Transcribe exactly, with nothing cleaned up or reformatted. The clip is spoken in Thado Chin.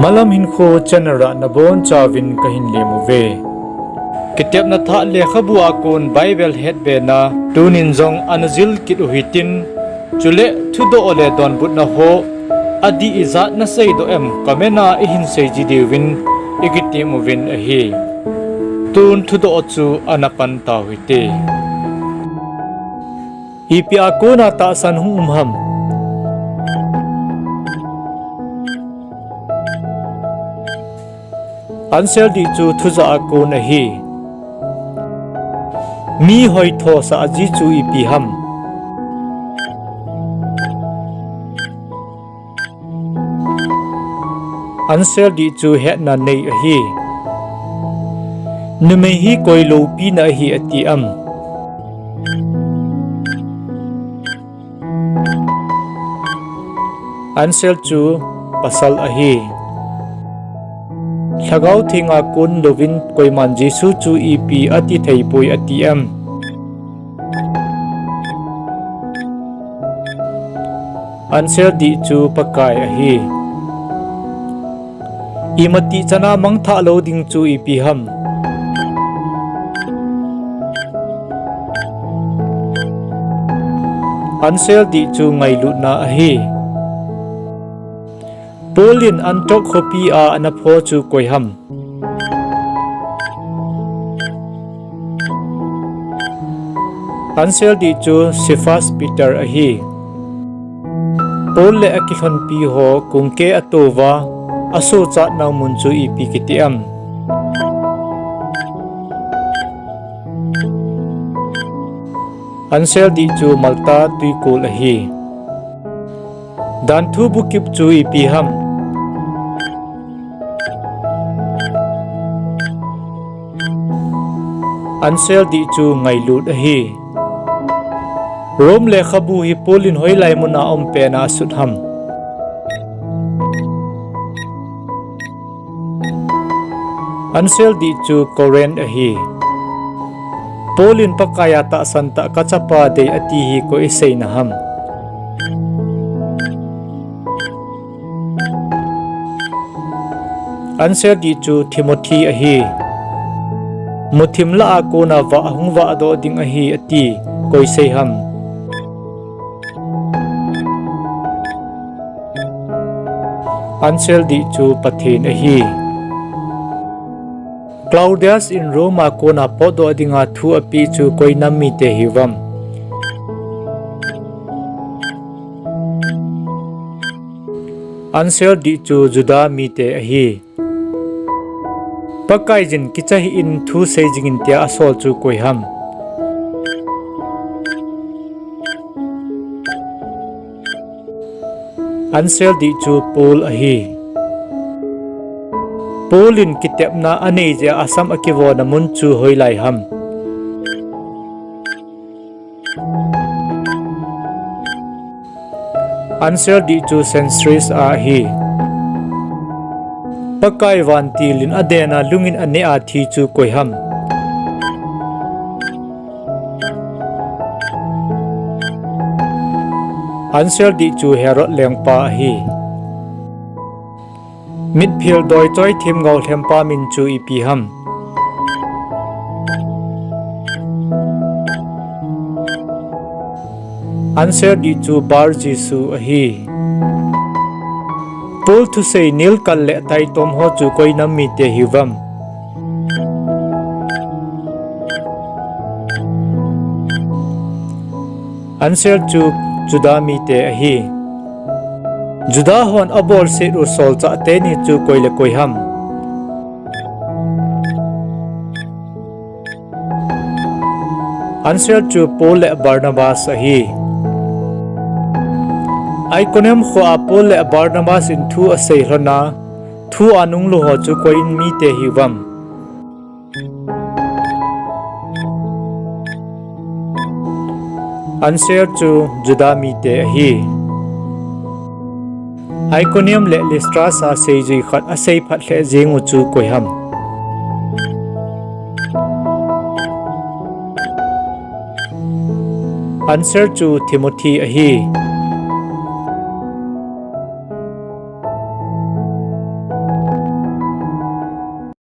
Malam Hinkho channel a nabonchauvin kahin lem uve. Kitepna thah lekhabu a kon Bible hetbena tunin jong ana jil kit u hitin, chule thudoh le donbutna ho adih ijat naseidoh em comment a ihin seiji diuvin ikitem uvin ahi. Tun thudoh chu ana pan tau hite. Ipi a kona tahsan hung um ham? Answer D chu thujah a kon ahi. Mi hoithosah ji chu ipi ham? Answer D chu hetna nei ahi. Numei hi koi loupina ahi ati am? Answer chu pasal ahi. Lhagao Theng a kon louvin koiman Jesu chu ipi ati theipoi ati am? Answer D chu Pakai ahi. Imatih chana mangthah lou ding chu ipi ham? Answer D chu ngailutna ahi. Paul in Antioch khopi a ana pho chu koi ham? Answer D chu Cephas Peter ahi. Paul le akilhonpi ho kongkeh a atouva asochatnau mun chu ipi kiti am? Answer D chu Malta twikol ahi. Danthu bukip chu ipi ham? Answer D chu ngailut ahi. Rome lekhabu hi Paul in hoilai muna aum pena asut ham? Answer D chu Corinth ahi. Paul in Pakai a tahsan tah kachapa dei ati hi koi aseina ham? Answer D chu Timothy ahi. Muthim lah a kona vah ahung vahdoh ding ahi ati koi sei ham? Answer D chu Pathen ahi. Claudius in Rome a kona potdoh dinga thu apeh chu koi nam mite hiuvam? Answer D chu Juda mite ahi. Pakaiyin kicha hih in thu seijingin tia asol chu koi ham? Answer D chu Paul ahi. Paul in kitepna anei jeh a asam akivona mun chu hoilai ham? Answer D chu Cenchreae ahi. Pakai vantil in adena lungin aneh a thi chu koi ham? Answer D chu Herod lengpa ahi. Mitphel doichoi themgao lhempa min chu ipi ham? Answer D chu Bar Jesu ahi. Paul thusei Nil kal le taitom ho chu koi nam mite hiuvam? Answer chu Juda mite ahi. Juda hon abolset u solchah teni chu koi le koi ham? Answer chu Paul le Barnabas ahi. Iconium kho a Paul le Barnabas in thu asei lhona, thu a nunglut ho chu koi in mite hiuvam? Answer chu Juda mite ahi. Iconium le Lystra a seijui khat asei phat lheh jeng u chu koi ham? Answer chu Timothy ahi.